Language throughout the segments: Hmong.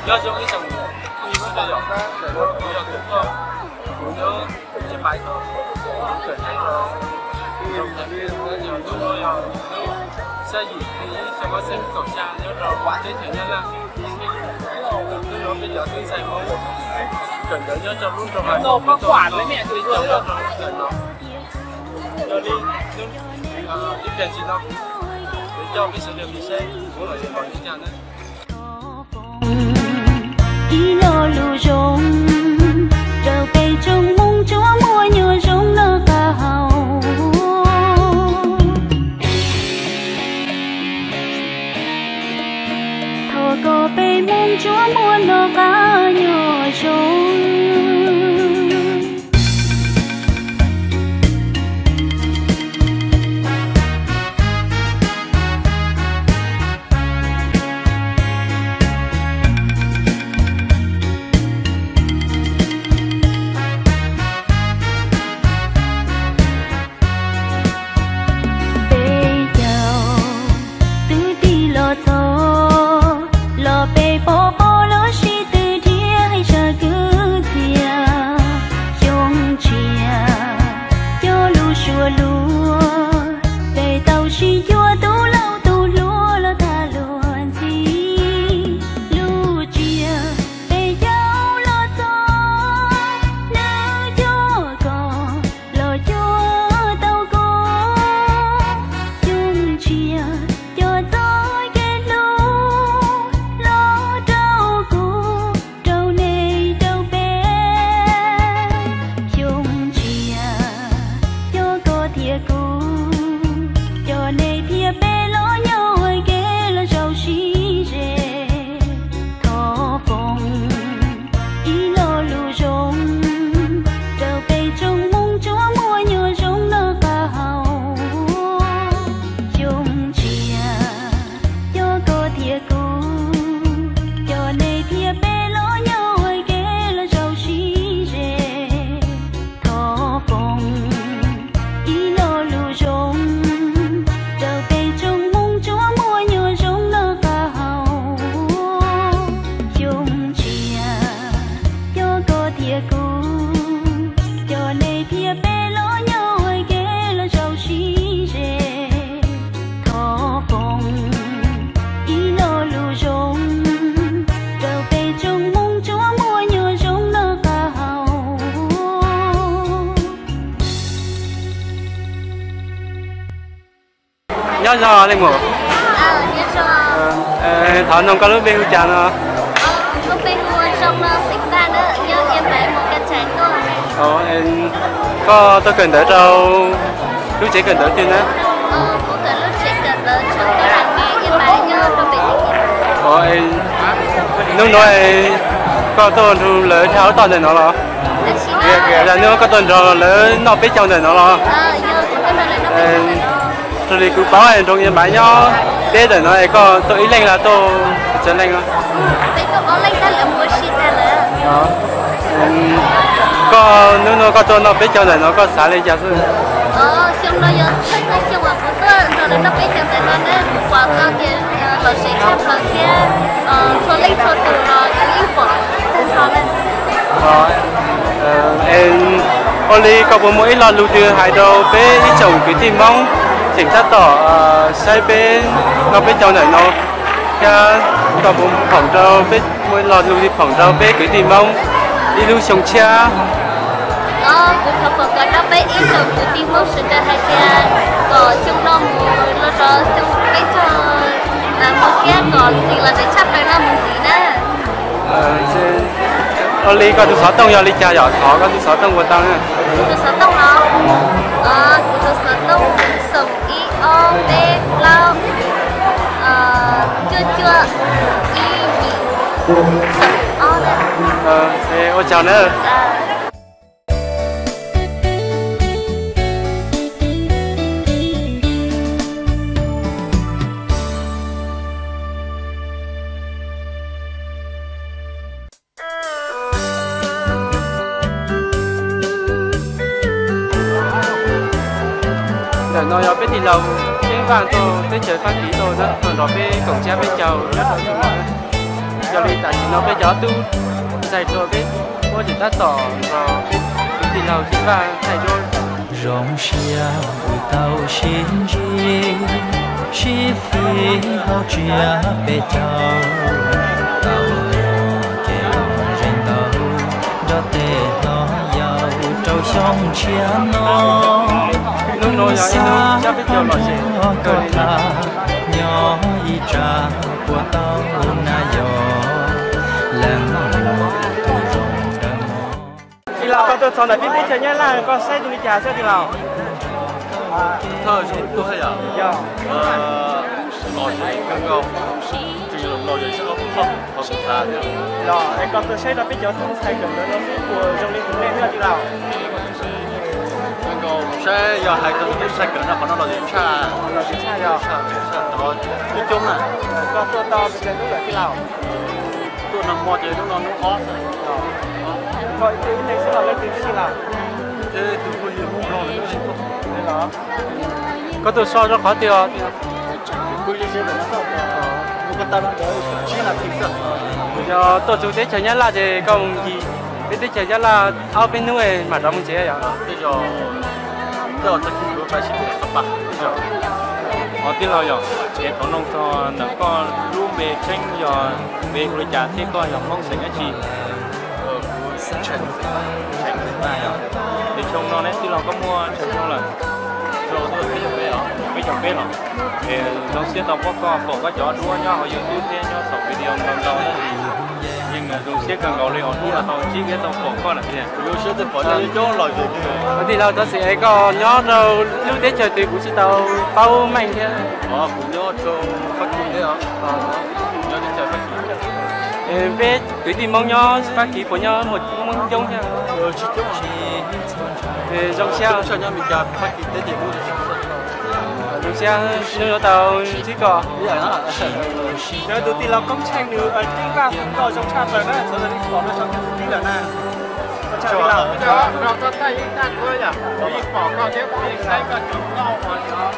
Nyob zoo ib tsoom phooj ywg, kuv yog Tub Tuaj, kuv nyob Nyiaj Npaiv no, kuv kawm txog lub no yog xya yim xyoo ob txhiab kaum xya nyob rau teb chaws Nyab Laj. Hnub no peb cov tub ntxhais Hmoob kawm ntawv nyob rau lub nroog Hais Mus, peb tuaj nyob rau kawm no. Yog li ib pliag ntsis no kuv coj peb sawv daws mus saib kuv los yog li cas na. Ib lo lus zoo rau peb tsoom Hmoob tsuas muaj nyuam zoo noj qab haus. Thov kom peb Hmoob tsuas muaj noj qab nyuam zoo. Peb caug twb tig los txog, los peb pom pom los sis twb dhia hais sab kwv txhiaj. Xyoo tshiab cog lus suav luag, peb tau sib cuag tus laus tus hluas los tag luag ntxhi. Lub tsiaj peb caug los txog, nws cuag koj los cuag tau kuv. Xyoo tshiab cog txoj kev hlub los rau kuv, rau nej rau peb. Xyoo tshiab cog koj thiab kuv, cog nej thiab peb los nyob ua ke los zaum sib ze. Thov foom ib lo lus zoo rau peb tsoom Hmoob tsuas muaj nyuam zoo noj qab haus. Xyoo tshiab cog koj thiab kuv, cog nej thiab peb los nyob ua ke los zaum sib ze. Thov foom ib lo lus zoo rau peb tsoom Hmoob tsuas muaj nyuam zoo noj qab haus. Xyoo tshiab cog koj thiab kuv, cog nej thiab peb los nyob ua ke los zaum sib ze. Thov foom ib lo lus zoo rau peb tsoom Hmoob tsuas muaj nyuam zoo noj qab haus. Nyob zoo leej muam. Thov noog koj lub npe hu cas no? Koj tuaj kawm ntawv rau lub tsev kawm ntawv twg na? Hnub no koj tuaj nrog lawv nyob tom ntawm no los? Yog hnub koj tuaj nrog lawv noj peb caug ntawm no los? Raws li kuv paub nroog Yia Npaiv nyob deb ntawm no es koj tuaj ib leeg los tuaj txhua leej? Koj hnub no koj tuaj noj peb caug ntawm no koj xav li cas xwb? Ua li koj puas muaj ib lo lus twg hais rau peb ib tsoom kwv tij Hmoob tseem tab tom saib peb noj peb caug ntawm no? Thiab koj puas foom rau peb, muaj ib lo lus twg foom rau peb kwv tij Hmoob ib lub xyoo tshiab? Kuv thov foom kom rau peb ib tsoom kwv tij Hmoob sawv daws hais tias kom xyoo no mus los rau xyoo peb caug mus thiab kom ntxim los ntxim tshaj plaws no mus ntxiv na. Ua li koj tus xov tooj yog li cas yom? Thov koj tus xov tooj ua tau na. Kuv tus xov tooj los, kuv tus xov tooj xoom ib ob peb plaub cuaj cuaj ib yim xoom ob na. Ua tsaug na. Ntawm no yog peb tij laug Xeeb Vaj tuaj teb chaws Fab Kis tuaj na, tuaj nrog peb koom tsiab peb caug nyob rau xyoo no. Yog li tam sim no peb cov tub ntxhais hluas peb muab tseem tab tom nrog kwv tij laug Xib Vaj thaij duab. Zoo siab wb tau sib ntsib, sib fim hauv tsiab peb caug, tau muaj kev lom zem ntau, nrog tej hlob yau rau xyoo tshiab no. Hnub no yog ib hnub xyab peb caug lom zem kawg li na. Nyob ib tsam puas tau na yog, leej muaj tus zoo dawb mog. Tij laug, koj tuaj txog ntawm peb teb chaws Nyab Laj koj saib zoo li cas xwb tij laug? Thawj zoo tuaj yom? Yog. Lom zem kawg nkaus, tsis lom zem tsis qhov kuv xav thiab. Los es koj tuaj saib rau peb cov tub ntxhais kawm ntawv no xwb puas zoo li tus nej thiab tij laug? Kawg nkaus, saib yog hais txog tus tub ntxhais kawm no qhov no lom zem tshaj. Lom zem tshaj yog? Tshaj, tshaj, coob coob na. Koj tuaj tau pes tsawg hnub lawm tij laug? Tuaj nag hmo ces hnub no hnub ob. Koj ib leeg xwb los leej twg thiab tij laug? Thiab tus phooj ywg Hmoob Nplog. Koj tuaj so rau qhov twg os? Yog tuaj txug teb chaws Nyab Laj ces koj mus ncig peb teb chaws Nyab Laj ob peb hnub mam rov mus tsev yom? Os tij laug yog, es thov noog txog ntawm koj lub npe tseeb yog npe hu li cas thiab koj yog Hmoob xeem dab tsi? Yog, es xyoo no ne tij laug koj muaj ntau xyoo lawm? Peb caug peb los? Es zoo siab tau pom koj, pom koj cov duab nyob hauv YouTube thiab nyob saum video ntau ntau, yeej zoo siab kawg nkaus li os, hnub no tau ntsib thiab tau pom koj lawm tiag. Tij laug, thov txim es koj nyob rau lub teb chaws twg kuv tsis tau paub meej thiab. Kuv nyob rau Fab Kis thiab. Peb kwv tij Hmoob nyob Fab Kis puas nyob muaj Hmoob coob thiab? Zoo siab. Zoo siab hnub no tau ntsib koj. Yog tus tij laug Koob Tsheej nws tij Vaj Hmoob koj zoo tshaj plaws na, txhua tus pom rau saum tib lawm na. Koj tshaj tij laug. Rau koj thaij ib tag kuv yom, kuv yeej pom koj thiab kuv yeej saib koj cov nkauj os.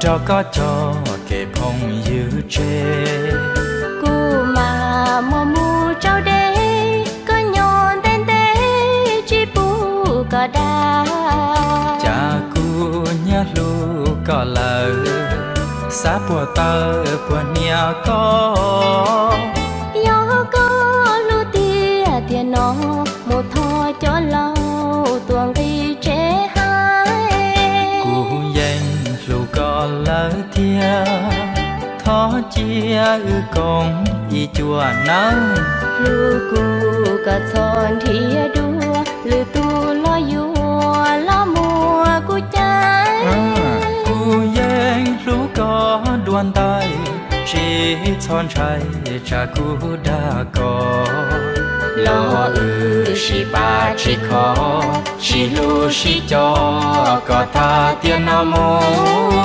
Nrog koj coj kev phooj ywg tseg. Kuv mam muab mus rau deb, koj nyob ntev ntev tsis pub koj dag. Cas kuv nyiam hlub koj lawm, xav puag taw puag hniav koj. Yog koj hlub tiag tiag no, mus thov cov laus tuaj nqis tsev hais. Kuv yeej hlub koj lawm thiab, thov cia wb koom ib cuam nawb. Hlub kuv koj txhob nrhiav dua, lwm tus los yuav los muab kuv cais. Kuv yeej hlub koj dua ntais, tsis txhob ntshai tsam kuv dag koj. Los wb sib pab sib kho, sib hlub sib co, koj tag tiam no mus.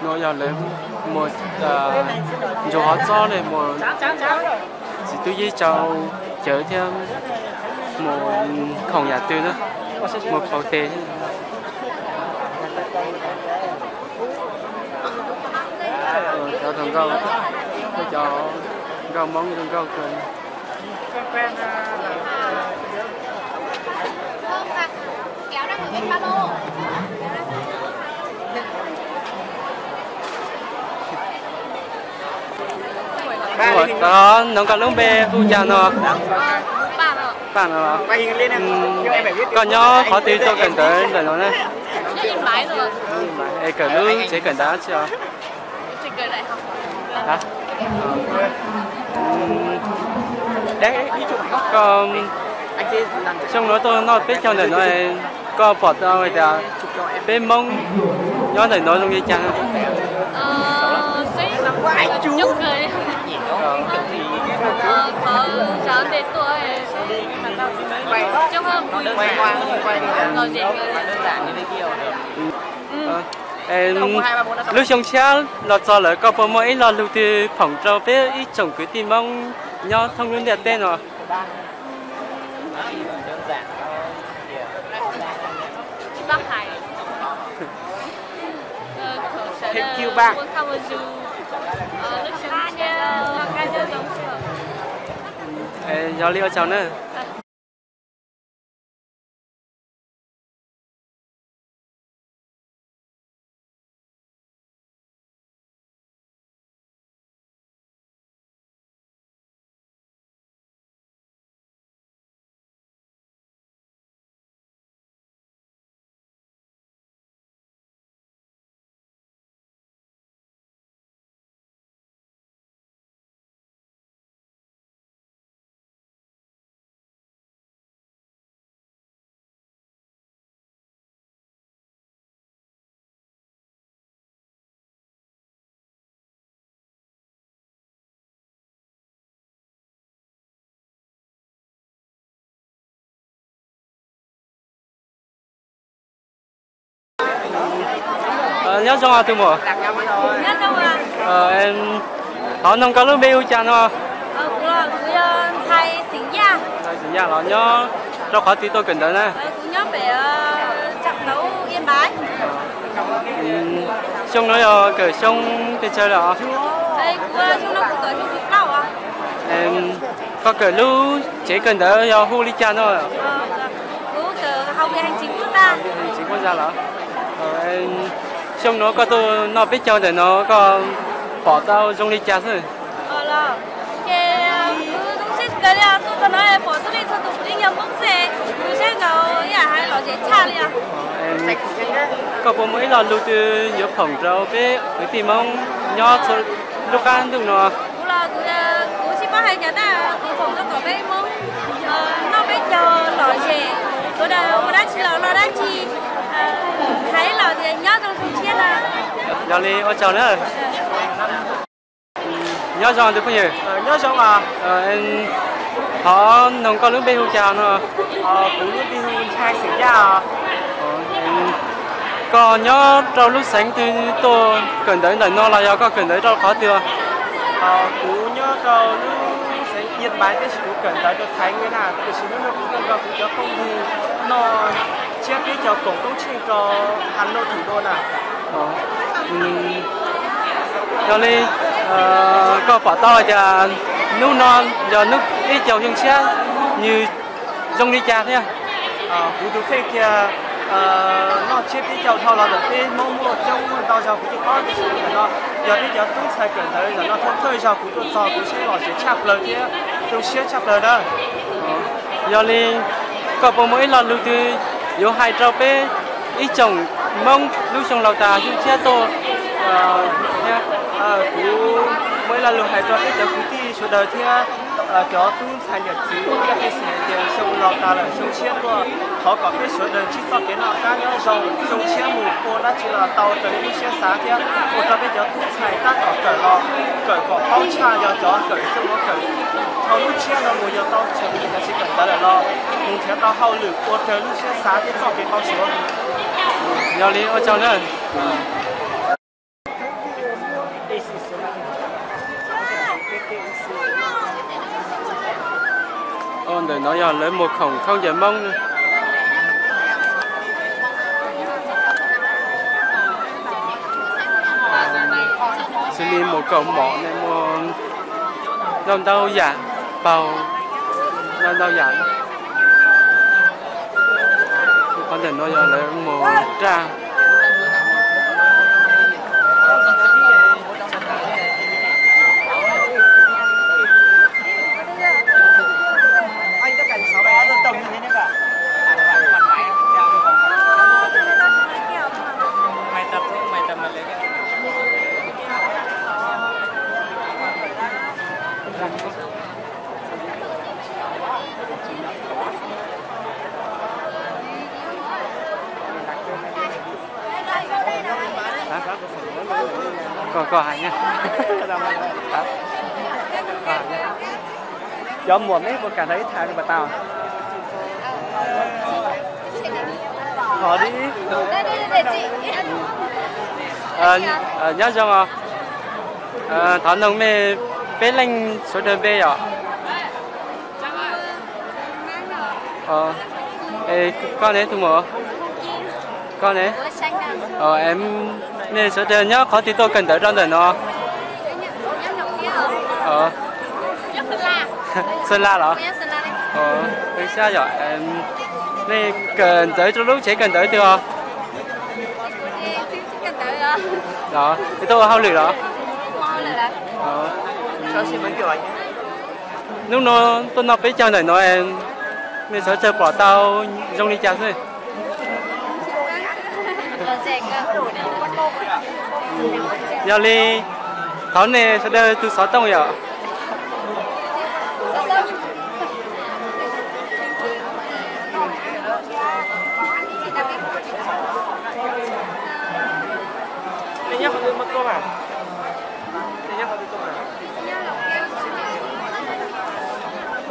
No yog lawv mus ntsuas hov txob ne, mus txiv tub yeb tsaus cawv thiab mus khoom yam twg na, mus phau tes. Cov nkauj, cov nkauj Hmoob zoo nkauj kawg. Ua, noog koj lub npe hu cas no? Paj no. Koj nyob qhov twg tuaj kawm ntawv ntawm no na? Es kawm lub tsev kawm ntawv tsi os? Koj xyoo no tuaj noj peb caug ntawm no, koj pom tau hais tias peb Hmoob nyob ntawm no zoo li cas? Lub xyoo tshiab los txog lawm, koj puas muaj ib lo lus twg foom rau peb ib tsoom kwv tij Hmoob nyob thoob lub ntiaj teb no? Yog li ua tsaug na. Nyob zoo tus muam. Thov noog koj lub npe hu cas no? Ntxhais Xeem Yaj los nyob rau qhov twg tuaj kawm ntawv na? Xyoo no yog kawm xyoo pes tsawg lawm? Koj kawm lub tsev kawm ntawv yog hu li cas no? Tsev kuj za los. Xyoo no koj tuaj noj peb caug ntawm no koj pom tau zoo li cas xwb? Koj puas muaj ib lo lus twg yuav foom rau peb kwv tij Hmoob nyob txhua lub qab ntuj no? Yog li ua tsaug na. Nyob zoo tus phooj ywg. Thov noog koj lub npe hu cas no? Koj nyob rau lub xeev twg tuaj kawm ntawv ntawm no los yog koj kawm ntawv rau qhov twg? Kuv nyob rau lub xeev Iab Npaiv tab sis kuv kawm ntawv rau Thaib na, tiam sis hnub no kuv tuaj nrog kuv cov phooj ywg noj tsiab peb caug koom koob tsheej rau Hà Nội thủ đô na. Yog li koj pom tau hais tias hnub no yog hnub peb caug xyoo tshiab nws zoo li cas thiab? Kuv tus kheej tias noj tsiab peb caug dhau los lawm, peb Hmoob muaj coob muaj ntau zog kuv twb paub, tiam sis ntawm no yog peb cov tub ntxhais kawm ntawv ntawm no thawj thawj zaug kuv tuaj txog kuv seb lom zem tshaj plaws thiab zoo siab tshaj plaws na. Yog li koj puas muaj ib lo lus twg yuav hais rau peb ib tsoom Hmoob lub xyoo laus tas xyoo tshiab tuaj thiab? Kuv muaj ib lo lus hais rau peb cov kwv tij sawv daws thiab Cov tub ntxhais niam txiv, yog peb xav hais tias xyoo laus tas lawm, xyoo tshiab tuaj, thov kom peb sawv daws ntsib txoj kev noj qab nyob zoo, xyoo tshiab mus ua dab tsi los tau raws li lub siab xav thiab ua rau peb cov tub ntxhais tab tom kawm los kawm kom paub tshaj, yog cov kawm xyoo no kawm dhau lub tshiab no mus yog tau tseem cov tsis kawm ntawv lawm los mus nrhiav tau hauj lwm ua raws lub siab xav thiab txoj kev tau suav. Yog li ua tsaug na. Ntawm no yog lawv muag khoom khaub ncaws Hmoob. Xws li muag kaus mom, muag ntau ntau yam, paug ntau ntau yam. Qhov ntawm no yog lawv muag raj. Koj, koj hais na. Cov muam, mej puas kam nrog wb tham pas tas? Hov li. Nyob zoo os. Thov noog mej peb leej sawv daws npe yom. Koj ne tus muam? Koj ne? Nej sawv daws nyob qhov twg tuaj kawm ntawv rau ntawm no? Xeeb Las los? Peb Xab yom. Nej kawm ntawv rau lub tsev kawm ntawv twg os? Los, nej tuaj ua hauj lwm los? Hnub no tuaj noj peb caug ntawm no, nej xav tsawg pom tau zoo li cas xwb? Yog li, thov nej sawv daws tus xov tooj yom.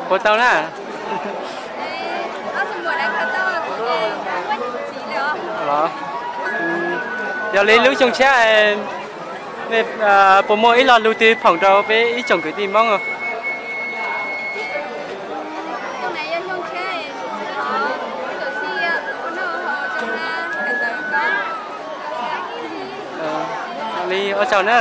Puas tau na? Yog li lub xyoo tshiab, nej puas muaj ib lo lus twg foom rau peb ib tsoom kwv tij Hmoob? Li ua tsaug na.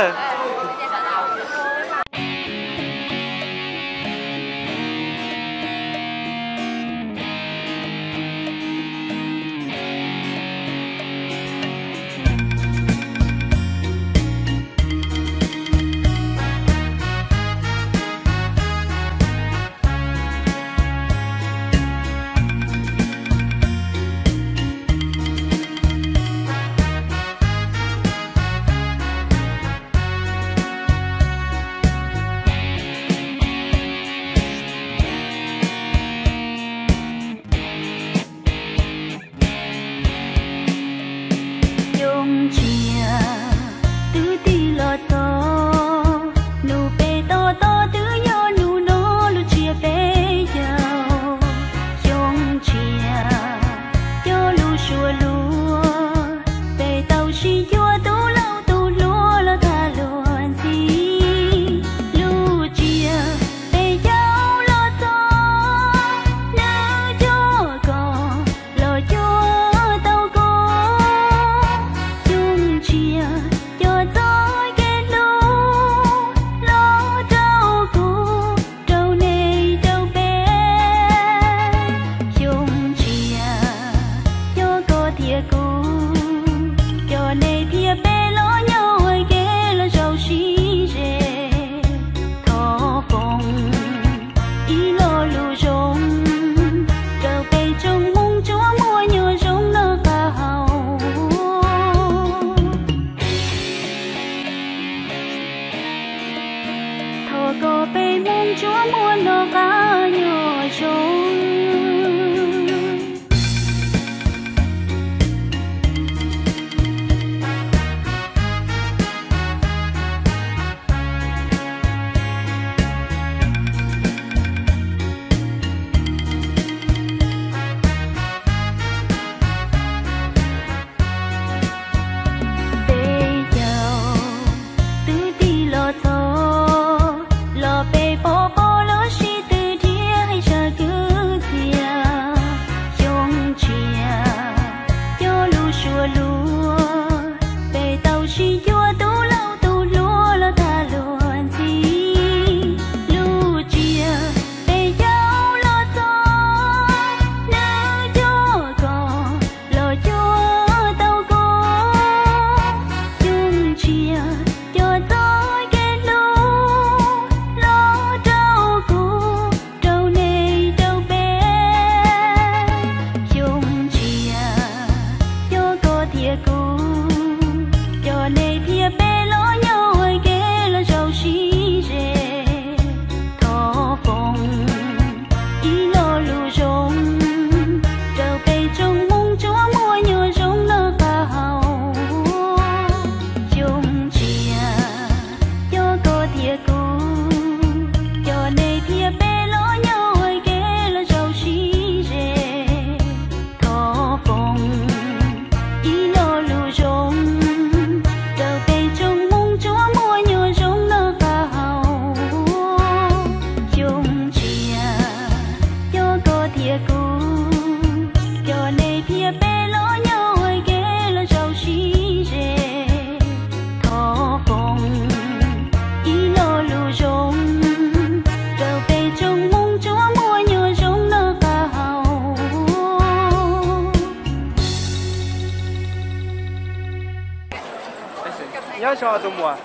Nyob zoo tus muam,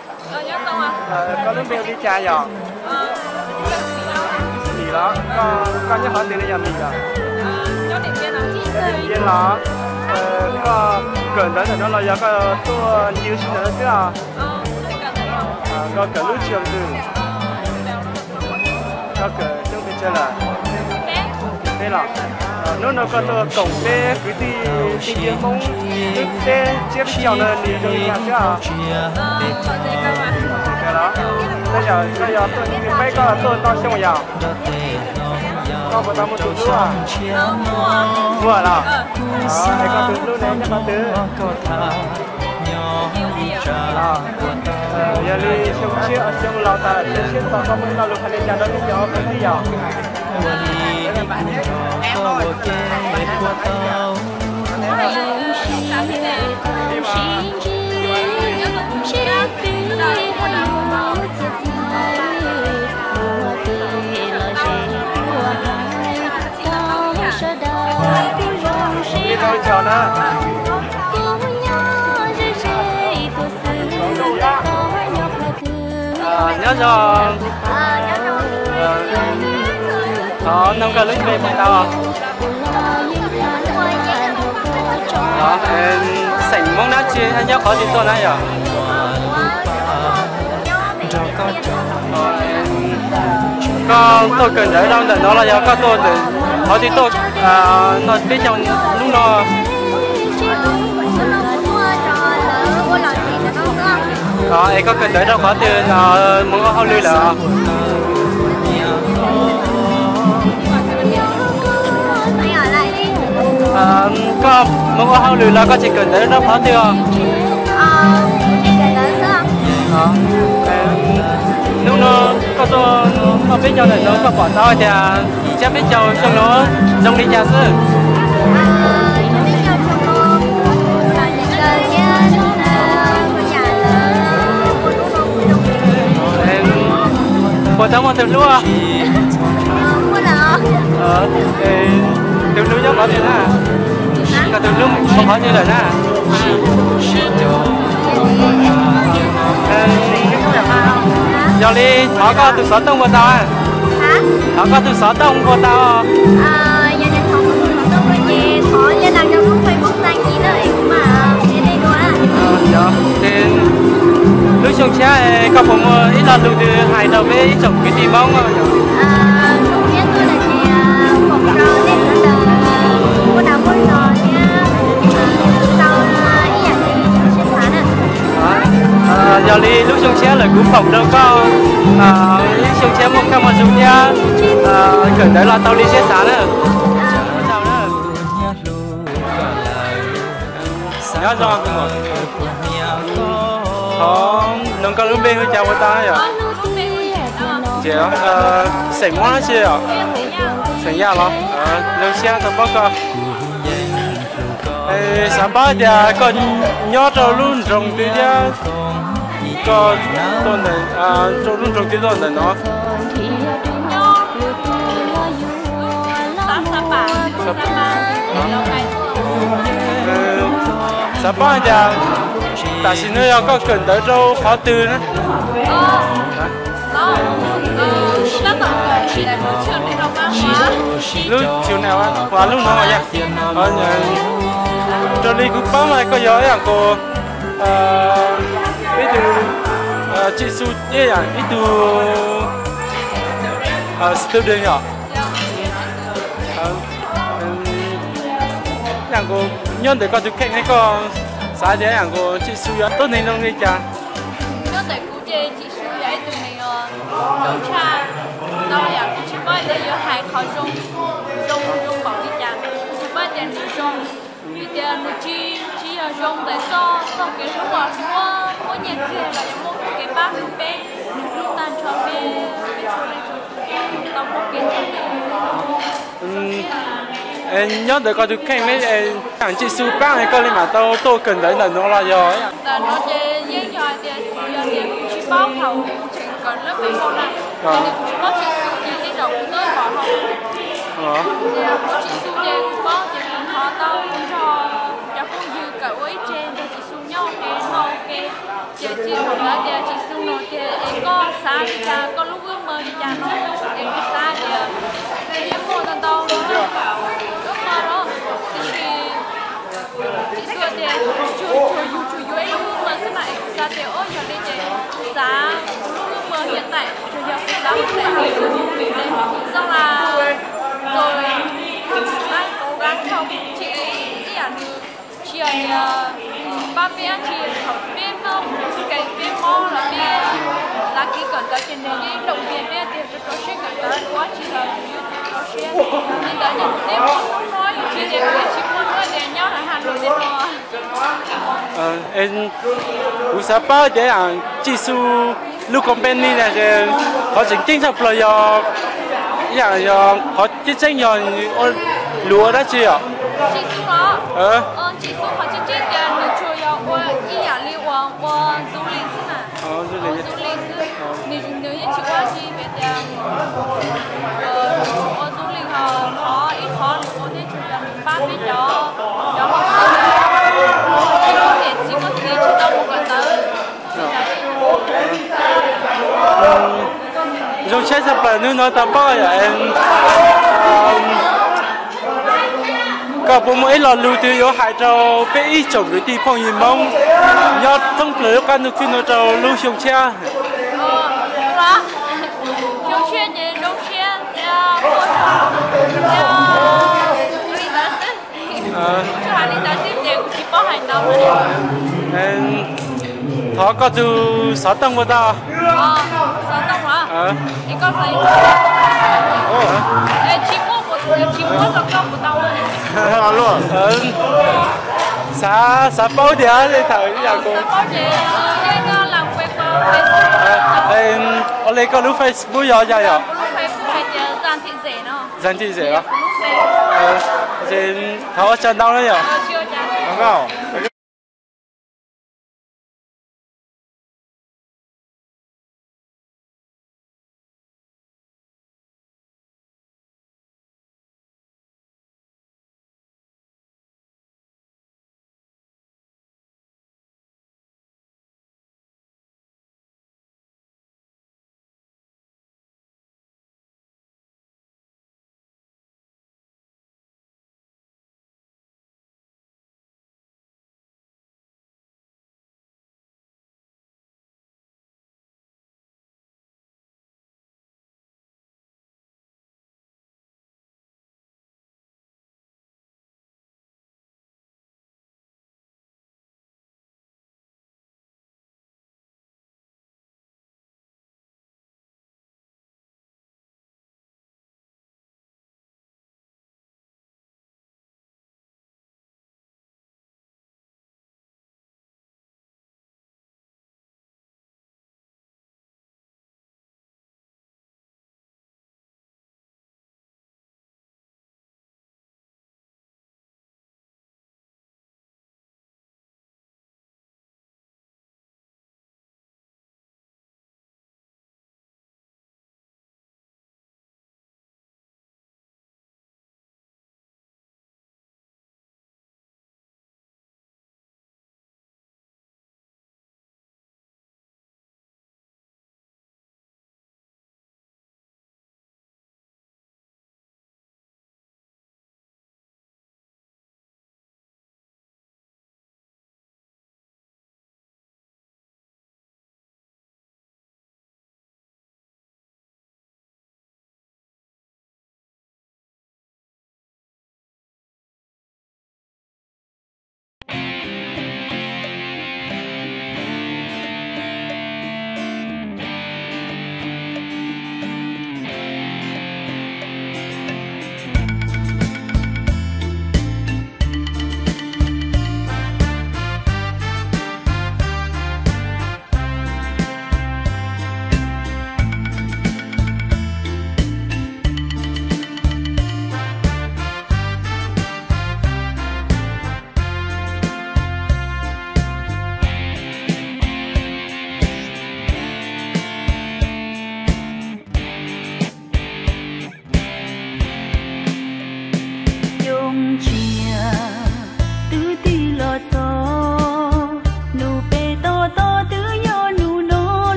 koj lub npe hu li cas yom? Mim los? Koj nyob qhov twg no yog Mim yom? Nyob Tiaj los? Koj kawm ntawv ntawm no los yog koj tuaj ncig sib ntsib ntawm no xwb os? Koj kawm lub tsev twg? Koj kawm xyoo twg tsawg lawm? Peb los? Hnub no koj tuaj koom peb kwv tij sib ntsib Hmoob lub teb tsiab peb caug no nws zoo li cas xwb os? Tej zaum koj yog tuaj tus peb, koj tuaj ntau xyoo yom? Koj puas tau muaj tus hlub? Muaj los? Es koj tus hlub ne nyob qhov twg? Yog li xyoo tshiab xyoo laus tas xyoo tshiab txog koj muaj ib lo lus hais li cas rau peb cov kwv tij yom? Nyob zoo. Thov nug koj lub npe puas tau? Xeem Hmoob dab tsi, nyob qhov twg tuaj na yom? Koj tuaj kawm ntawv rau ntawm no los yog koj tuaj ntawm qhov twg tuaj no peb caug hnub no? Es koj kawm ntawv rau qhov twg no, mus ua hauj lwm lawm? Koj mus ua hauj lwm los koj tsis kawm ntawv rau qhov twg os? Hnub no koj tuaj noj peb caug ntawm no koj pom tau hais tias yim tsiab peb caug xyoo no zoo li cas xwb? Puas tau muaj tus hlub? Tus hlub nyob qhov twg na? Koj tus hlub mus qhov twg lawm na? Yog li thov koj tus xov tooj puas tau? Thov koj tus xov tooj puas tau? Lub xyoo tshiab koj puas muaj ib lo lus twg hais rau peb ib tsoom kwv tij Hmoob? Yog li lub xyoo tshiab lawm kuv foom rau koj ib xyoo tshiab muaj kaj muaj zoo thiab kawm ntawv los tau li siab xav na. Nyob zoo, thov nug koj lub npe hu cas puas tau yom? Xeem Hmoob dab tsi yom? Xeem Yaj los? Zoo siab tau paub koj. Xav paub tias koj nyob rau lub nroog twg thiab koj tuaj ntawm, rau lub nroog twg tuaj ntawm no? Xav paub tias tam sim no yog koj kawm ntawv rau qhov twg na? Lub tsis, lub no yog, raws li kuv paub mas koj yog ib yam nkaus ib tug tsis xu, ib yam ib tug student yom. Yam nkaus nyob ntawm koj tus kheej ne koj xav tias yam nkaus tsis xu yog tuab neeg zoo li cas? Nyob ntawm kuv ces tsis xu yog ib tug neeg zoo tshaj, tau yam kuv tsis paub tias yuav hais qhov zoo, zoo zoo npaum li cas, kuv tsis paub tias nws zoo, vim tias nws tsis, tsis yog zoo ntawm txoj, txoj kev hlub uas muab, muab nyiaj txiag los yog muab kev pab hlub peb, nws hlub tag nrho peb, peb txhua leej txhua tus tau muaj kev txom nyem. Nyob ntawm koj tus kheej ne, yam tsis xu paab koj li mam tau tuaj kawm ntawv ntawm no los yog? Ntawm no ces yeej yog hais tias, yog tias kuv tsis paub thaum kuv tseem kawm lab peb nkaus na, ces kuv tsis paub tsis xu ces tej zaum kuv twb pom hauv. Tias kuv tsis xu ces kuv paub ces kuv thov tau nrog cov phooj ywg kawm ua ib tse nrog tsis xu nyob ua ke noj ua ke, ces txij Li cas koj lub wb mog li cas no, es kuv xav tias yeej muaj ntau ntau no, wb mog no, tiam sis tsis xav tias tsuas yus tsuas yuav ib lub wb mog xwb mas es kuv xav tias ub yog li ces kuv xav kuv lub wb mog hiav tais tsuas yog kuv xav ua tais, xav las txog ib yam nws tsis yog tias pab peb dab tsi, thaum peb mob kev peb mob los peb lav kiv kawm ntawv ces nws yeej loom tias peb tias rau rau siab kawm ntawv ua dab tsi los yus yuav tsum rau siab. Li ntawd ces peb muaj hnub no yus tsis tias peb tsis muaj hnub tias nyob hauv Has Lus li no. Kuv xav paub tias Tsis Xu lub company na, qhov tseem ceeb tshaj plaws yog ib yam yog qhov tseeb tseeb yog lus ua dab tsi os? Tsis Xu los? Tsis Xu qhov tseeb tseeb tias nws tsuas yog ua ib yam li uas ua du lịch xwb na. Du lịch xwb. Nws yeej tsis ua dab tsi, vim tias ua du lịch ho qhov ib qhov nws ua thiab tsuas yog nws pab peb cov, cov hauv xwb, tsis muaj niam txiv muaj txiv tsis tau mus kawm ntawv. Zoo siab tshaj plaws hnub no tau paub yom. Koj puas muaj ib lo lus twg yuav hais rau peb ib tsoom kwv tij phooj ywg Hmoob nyob thoob plaws lub qab ntuj khwb no rau lub xyoo tshiab? Xyoo tshiab ces zoo siab thiab, li ntawd xwb. Tsuas hais li ntawd xwb ces kuv tsis paub hais ntau. Thov koj tus xov tooj puas tau? Xov tooj los? Es koj xav yuav, tsis muaj, tsis muaj los koj puas tau? Xav, xav paub tias li thaum ib yam kuv, ua li koj lub Facebook yog yam yom? Zag Thim Zem os. Thov ua tsaug ntau na yom.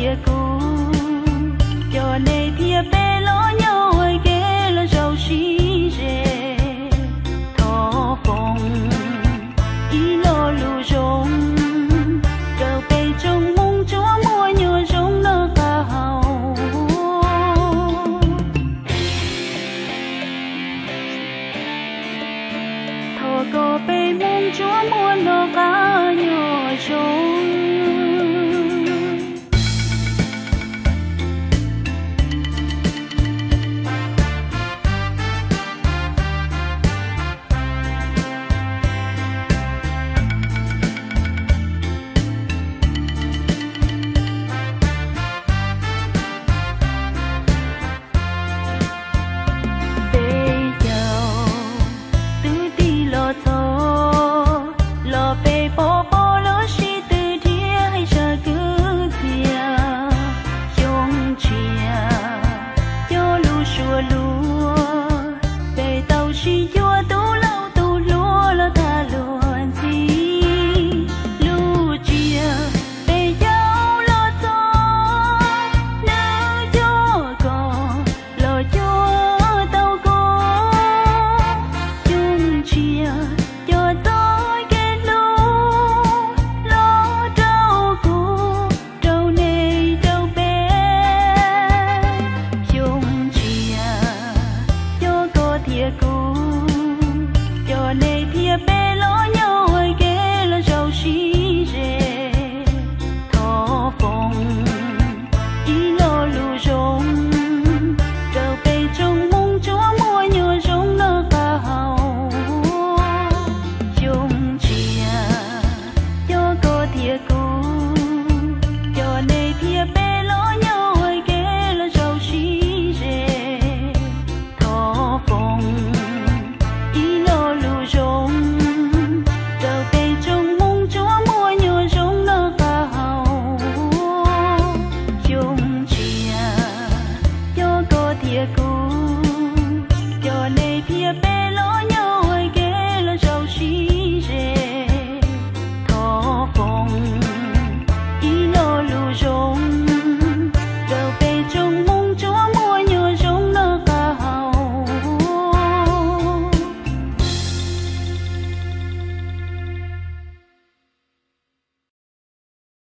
Tias kuv